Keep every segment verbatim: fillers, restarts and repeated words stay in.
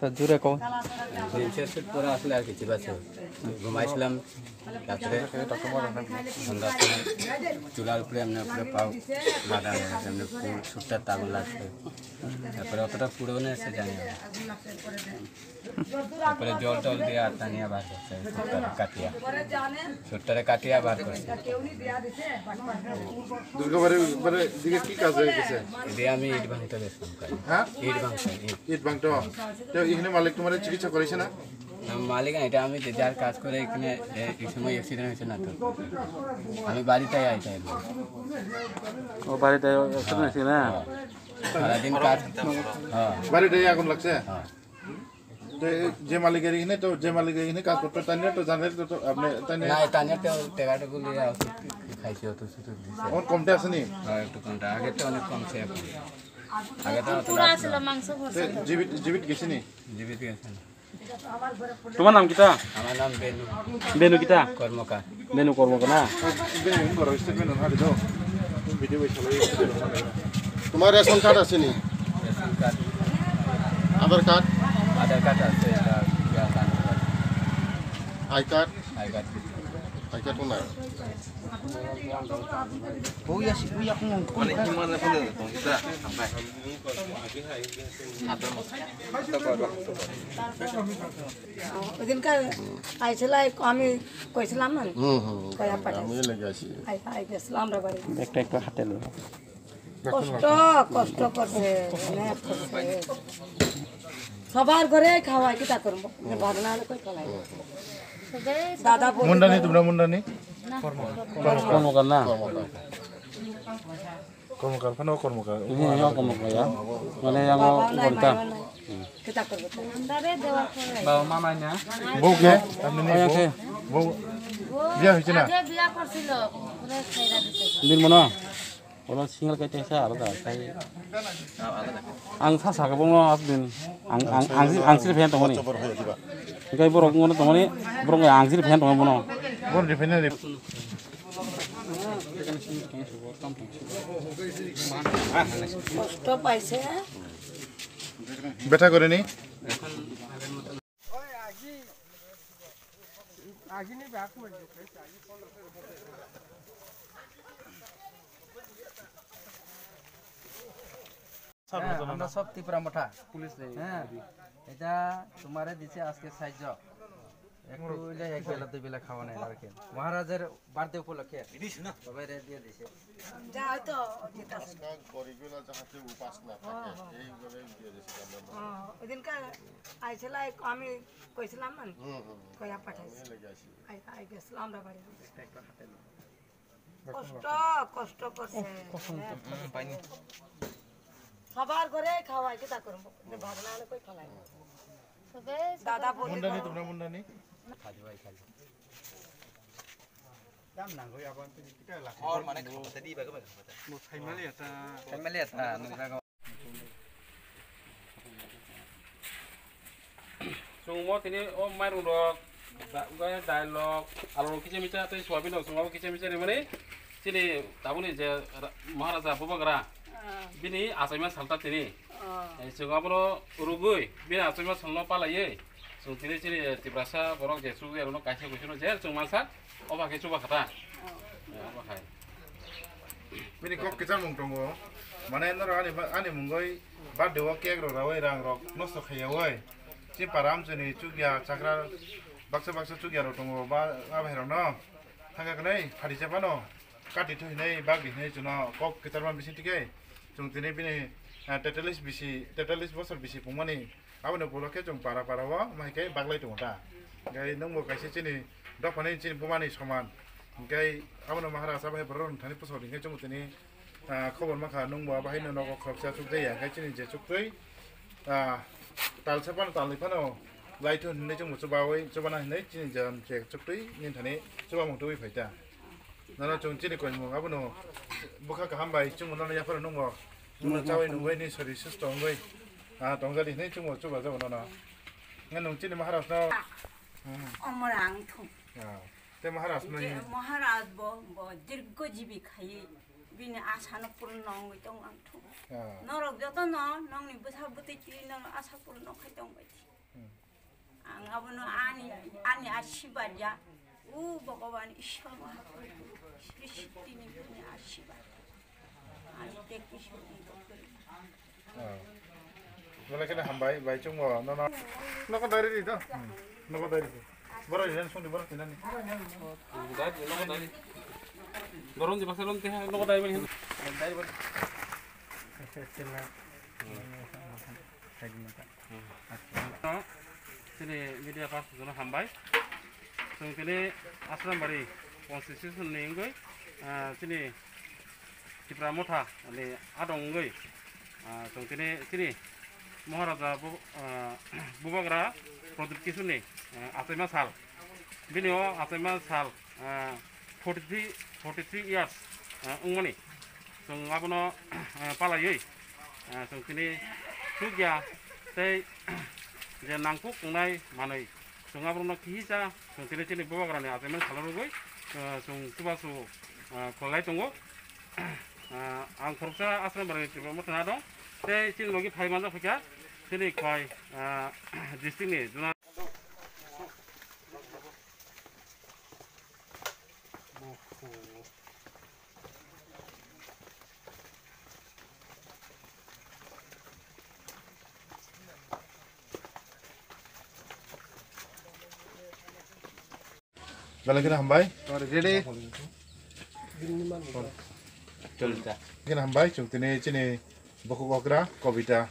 তো জোরে কও। তিনশো ফুট পরে আসলে আর কি চিবাচ্ছে। ঘুমাইছিলাম রাত্রে সন্ধ্যার সময় চুলার উপরে এমনি উপরে পাও বাঁধা হয়ে গেছে, এমনি ফুল সুটটা তাগুন লাগছে। তারপরে অতটা পুরো না এসে জানি না। তারপরে জল টল দিয়ে আর টানিয়া বার করছে, সুটটারে কাটিয়া। সুটটারে কাটিয়া বার করছে। দুর্গাবাড়ির উপরে দিকে কি কাজ হয়ে গেছে? দিয়ে আমি ইট ভাঙতে গেছিলাম কাল। হ্যাঁ? ইট ভাঙতে, ইট। ইট ভাঙতে? তো এখানে মালিক তোমার চিকিৎসা করেছে না? না, মালিক না, এটা আমি যে যার কাজ করে এখানে, এ, এই সময় অ্যাক্সিডেন্ট হয়েছে না তো। আমি বাড়িতেই আইতাম। ও বাড়িতে অ্যাক্সিডেন্ট হয়েছে না? সারাদিন কাজ। হ্যাঁ। বাড়িটাই আগুন লাগছে? হ্যাঁ। তো এই যে মালিকের এখানে তো, যে মালিকের এখানে কাজ করতে, তাই নিয়ে তো জানেন তো, তো আপনি তাই নিয়ে না, তানিয়া তো টেকাটুকু লিয়ে ওষুধ খাইছে, ওষুধ ওষুধ দিছে। ওর কমতে আসেনি? হ্যাঁ, একটু কমতে, আগে তো অনেক কমছে এখন। আগে তো অত পুরা লাগতো আসলে না। মাংস তো ভরছে তো। জীবিত, জীবিত গেছেনি? জীবিত গেছে না। তোমার নাম কিতা? আমার নাম বেনু। বেনু কিতা? কর্মকার। বেনু কর্মকার না? তোমার রেশন কার্ড আছে নি? Ration card. Aadhaar card? Aadhaar card আছে, এটা, ইয়া, কার্ড আছে। I card? I card. I card নাই। ওই আসি, ওই এখন মানে কি মনে হলো? ওদিনকার আইছিলা, আমি কইছিলাম না? হুম, হুম, কয়া পাঠাইছি। আমি লেগে আছি। আই, আই গেছিলাম রে বাড়ি। একটা, একটা হাতে লো। কষ্ট, কষ্ট করছে, অনেক করছে। সবার ঘরে খাওয়াই, কিতা করবো? যে ভাগনা হলে কই খাওয়াই? দাদা বৌদি মুন্ডানি, ঘরে। তোমরা মুন্ডানি? কর্মকার না? কর্মকার, ফানো কর্মকার। হ্যাঁ, হ্যাঁ, কর্মকার, ya. মানে, yang Baba nai, bonta. Mama nai. Kita korbo. Baba, mama nya. Bau ke? Amni ni bau. Bau. Biya hoiche na? Aje biya korsil. Pura khaira dite. Bin mono. Olo single kai tesa alada kai. Ang sa sa kabong no asbin. Ang, ang, ang, ang sir fan tongoni. Kai borok ngono tongoni. Borok ang sir fan tongoni bono. Bor di fan ni. কষ্ট পাইছে। ব্যথা করেনি? হ্যাঁ, আমরা সব ত্রিপুরা মোটা। পুলিশ নেই। হ্যাঁ, এটা তোমারে দিছে আজকে সাহায্য। একটু হইলে এক বেলা দুই বেলা খাওয়া নেই আর কি। মহারাজের বার্থডে উপলক্ষে সবাই রে দিয়ে দিছে। যা হয়তো দিতে আসে। আজকাল গরিবেরা যাহাতে উপাস না থাকে, হ্যাঁ, হ্যাঁ। এইভাবে দিয়ে দিছে আমরা। হ্যাঁ, ওই দিনকার আইছিলা, আমি কইছিলাম না? হুম, হুম, হুম। কইয়া পাঠাইছি। আমি লেগে আছি। আই, আই গেছিলাম আমরা বাড়ি। কষ্ট, কষ্ট করছে। সবার ঘরে খাওয়াই, কিতা করবো? যে ভাগনা হলে কই খালাই? দাদা বৌদি মুন্ডানি, ঘরে। তোমরা মুন্ডানি? খালি ভাই, খালি। দাম না গো, আবার তুই কিতা লাগছে? ওর মানে খাওয়াতে দিবা গো, খাওয়াতে। Family এটা, নোংরা গো। Chwngmo tini o mairung rok, da-, gai dail rok, alu rok kisa misa tei soyabin rok chwngmo kisa misa rimani chini tabukni je ra-, Maharaja Bubagra bini achaima salta tini. Eh, chwng abono rwgwi bini achaima salno palaiwi chwng tini chini Tiprasa borok je chukya rokno kaisa kuisano je chwng mansa. Oba khe chuba khata. Oh. Eh, oba khai. Bini kok kichar mung tongo. Mane norok ani, ani mungoi birthday o cake rok rawi rang rok nosto khaiyawi. Chi param chini chukya chakra baksa baksa chukya rok tongo ba, ba bahai rok no. Thangka kwnai phari chapano. Kati thu hinai bak hinai chuno kok kichar ma bisi tike. Chung tini bini, eh, tetallis bisi, tetallis bosor bisi pungmani. Aboni ulo khe chwng para para o, omo hai khe baglai tongo ta. Hwnkhe nwngbo kaisa chini dophani chini bumani soman. Hwnkhe abono Maharaja bai borok rok thani pusok hwnkhe chwngbo tini, ah, khobor mankha nwngbo abo haino nogo khoroksa chukjaya. Hwnkhe chini je chuktwi, ah, talsa phano talnwi phano laithu hinwi chwngbo chubawi, chubana hinwi chini jam je chuktwi nini thani chubamung tubui phaita. Nono chwng chini koimung abono bwkha kaham bai chwngbo nono yapharo nungbo. Nono chawi nungwi ni sori susto wngwi, ah, tongjani hinwi chwngbo chubajago nono. Nge nung chini Maharaj no. Omora ang thung. Ah, te Maharaj no. Je Maharaj bo, bo dirgo jibi khai. Bini asano purno wngwi tong ang thung. Ah. Norok jotono nongni bwsa bwtwi twi norok asa purno khai tong bai di. Hmm. Ang abono ani, ani asibad ya. O Bhogoban Ishwar Mahaprabhu, Srishti ni bini asibad. Ani te kisu ni kokori. Ah. Belai kheno hambai, bai chwngbo nono. Nogo dari di to? Hmm. Nogo dari di. Borok yen songdi borok tinani. Dari di, nogo dari. Borok di baksa lom te, nogo dari bani. Dari bani. Chini media pass jono hambai. Chwng tini Asrambari constitution ni wngwi, ah, chini Tipra Motha ni adong wngwi, ah, chwng tini chini Maharaja Bu-, ah, Bubagra Pradip Kishore ni, ah, achaima sal. Bini o achaima sal, ah, forty three, forty three years, ah, wngmani. Chwng abono, ah, palaiwi, ah, chwng tini chukya tei je nangkuk wngnai manwi. Chwng aborokno kihisa, chwng tini chini Bubagrani achaimani salo rwgwi, ah, chwng chubachu, ah, kholai tongo. Ah, ang khoroksa Asrambari Tipra Motha ni adong, tei chini logi phai manjak phaikha chini Khwai, ah, district ni Juna. Belai kheno hambai. Ready? Belai kheno hambai, chwng tini chini Bokhok okra Kobita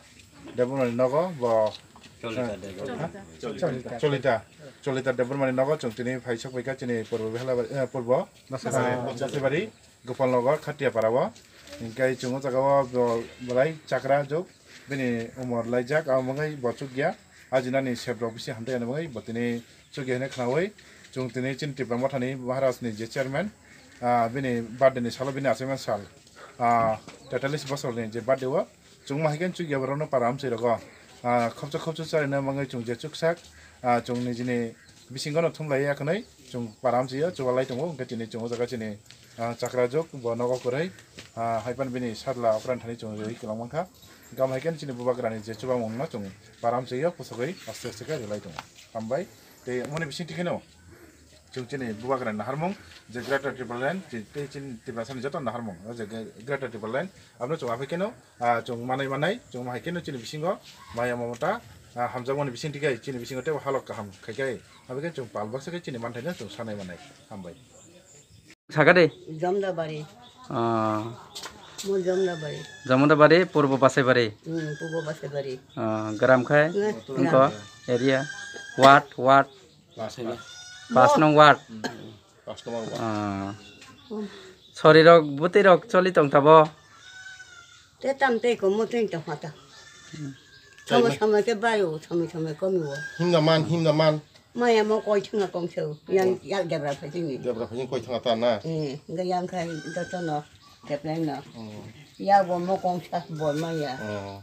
Debbarmani nogo bo Cholita Debbarma. Ha? Cholita. Cholita. Cholita Debbarmani nogo chwng tini phai sok phaikha chini purbo Behlabari, eh, purbo, ah, Bachibari, Gopalnagar, Khatia para o. Hinkhe chwng o jaga o bo belai chakra juk, bini umor laijak, abo wngwi bo chukya. Ajinani sep rok bisi hamtwi ani bagwi bo tini chukya hinwi khwnawi. Chwng tini chini Tipra Mothani Maharaj ni je chairman, ah, bini birthday ni salo bini achaima sal, ah, tetallis bosor ni je birthday o. Chwng ma hai khe chukya borokno para amchwi rogo, ah, khopsa khopsa charina bagwi chwng je chuksak, ah, chwng nijini bisingo no thumlai ya khwnwi chwng para amchwi o chubalai tongo, hwnkhe tini chwng o jaga chini, ah, chakra juk bo nogo kwrwi, ah, hai phano bini sadla okra ni thani chwng rwi kwlwng mankha. Hwnkhe amo hai khe chini bubagrani je chubamung no chwng para amchwi o kusugwi aste aste khe rwlai tongo. Hambai. Tei moni bising tikheno chwng chini bubagrani naharmung je Greater Tipraland, chi-, tei chini Tiprasani joto naharmung o je Greater Tipraland, abono chwng aphai kheno, ah, chwng manai manai, chwng hai kheno chini bisingo maya mamata, ah, hamjakmani bising tikhai chini bisingo teibo halok kaham khai khai, aphai khe chwng pal baksa khe chini manthai no chwng sanai manai. Hambai. Sakade? Jamdabari. Ah. Mo Jamdabari. Jamdabari, Purbo Basaibari. Hmm, Purbo Basaibari. Ah, gram khai? Nge, ingko, gram. Area, ward, ward. Pas hai na. Pas nong ward. Hmm. Pas nong ward. Ah. Hmm. Sori rok, bwtwi rok choli tong tabo? Te tam tei ko mo tei tong hata. Hmm. Samai samai ke bai o, samai samai komi o. Himna man, himna man. Maya mo koi thanga kong seu, yang yak debra phai thini. Debra phai koi thanga ta na? Eh, ga yang khai da tono, depleng na. Hmm. Ya bo mo kong sa bo maya. Hmm.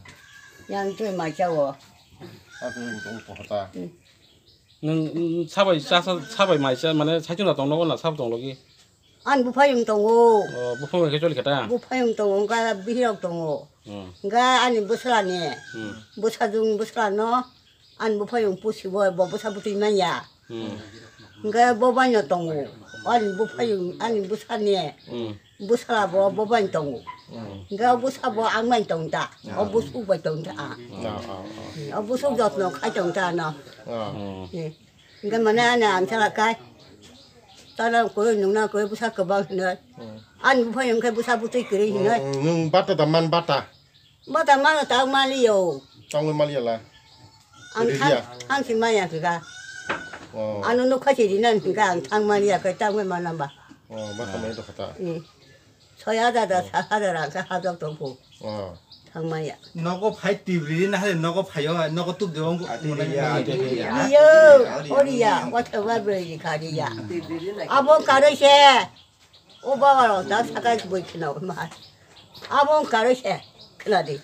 Yang tui mai cha o. Apa yang tong ko ta? Hmm. Nwng, nwng sabai cha, sabai mai cha, mane saichung na tong nogo na sabo tong logi? Ani buphayung tongo. O, buphayung khe choli khe ta? Buphayung tongo, wngkha bihirok tongo. Hmm. Wngkha ani bwsla ni. Hmm. Bwsajwng bwsla no ani buphayung pusi bo, bo bwsa bwtwi manya. Hmm. Wngkha bo bai no tongo. Ani buphayung, ani bwsa ni. Hmm. Bwsla bo, bo bai tongo. Hmm. Wngkha bwsa bo ang bai tong ta. O bwsuk bai tong ta. Hmm. O bwsuk jotno khai tong ta no. Hmm. Eh. Hingke mane ani amsala kai. Tala koi nungna koi bwsa kwbang hinoi. Hmm. Ani buphai hingke bwsa bwtwi kwrwi hinoi. Hmm, nwng bata da man bata? Bata mano ta maliyo. Tangwi maliya la? Ang thang, thang si maya kega. Oh. Ano nukha si rina hingke ang thang maliya khe tangwi manamba. Oh, bata mai to khata. Hmm. Soi hajar da sa hajar ang khe hajak tong phu. Oh. Thang maya. Nogo phai tibri na hai nogo phaio, nogo tup de ong. Iyo, oriya, whatever bri khariya. Abo karoi se. O baba da sakai boi khna ma. Abo karoi se. Khna di.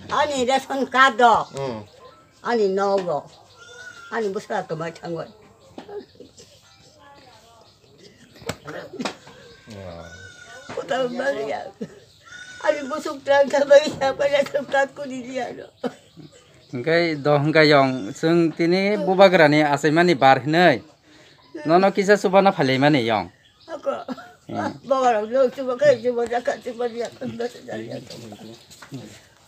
Ani ration card do. Hmm. Ani nogo. Ani bwsla kwmai thangoi. Kota bariya. Ani busuk tang tang bariya, pada tang kat kuni dia no. Hingke do hingke yong, chwng tini bubagrani achaimani bar hinwi. Nono kisa chubana phailaimani yong. Ako. Hmm. Babarok no chuba khe chuba jaka chuba dia.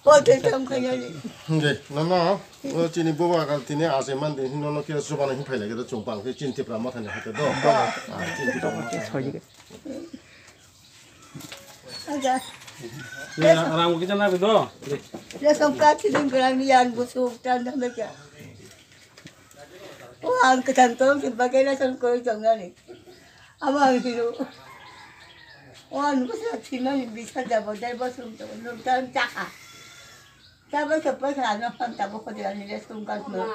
Hotel tam khayali. Hingke, nono, o chini bubagra tini achaiman din hin nono kisa chubana hin phailai khe chwng pang khe chini Tipra Mothani hate do. Ah, chini Tipra Mothani. Aja. Rang kisa na do. Ration card chini grang yan busuk tang tang bariya. O ang kwthang tong se bagwi ration kwrwi tongnani. Abo ang hino. O ang kwthang thwimani bisa jabo dai bosong tongo, nwng tang chakha. Tabo se paisa ano phan tabo khodi ani ration card no.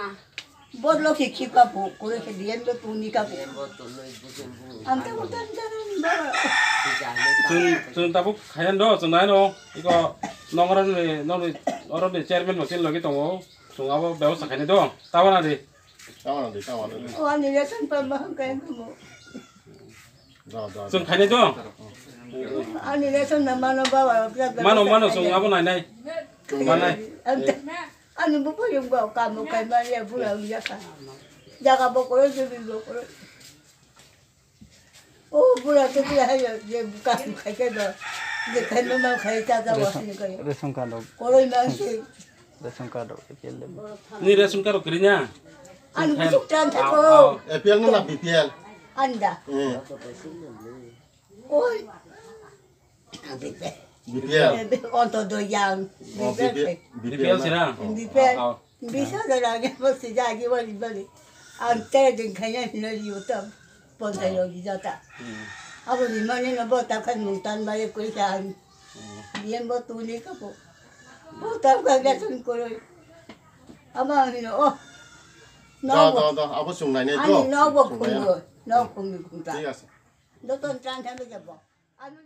Bor lo khi khi ka bu, kwrwi khe diyen bo tuni ka bu. Ang tabo tang tang baba. Chwng, chwng tabuk khayan do, chwng nai no. Iko nong oro ni, nong ni, oro ni chairman bo chini logi tongo. Chwng abo bebosta khainai do. Tabana di. Tabana di, tabana di. O ani ration pa ma hang kaya mo. Da, da, da. Chwng khainai do. Ani ration na mano baba. Mano, mano, chwng abo nai nai. Manai. Ani buko yung ba kamo kai ma ya bula ya ka. Jaga bokoro je bi bokoro. O bura to bura hai je kam khai ke do. Je khai no ma khai ta ta wa sin kai. Ration card rok. Koroi ma se. Ration card rok A P L le. Ni ration card rok kiri nya? Ani busuk tan thako. A P L no na B P L? Anda. Hmm. Oi. B P L. Onto do yang. Oh, B P L. B P L. B P L sira? B P L. Oh, oh. Bisa da lagi mo si jagi wali bali. Ang te din kanya hino yutam. Ponta yogi jata. Hmm. Abo ni mane no bo ta kan mutan ba ye koi kan. Hmm. Bien bo tu ni ka po. Bo ta ka ga sun koro. Ama hino oh. No. Da, da, da. Abo sung nai ne to. Ani no bo kungo. No kungi kunta. Thik ase. Doton tran than jabo. Anu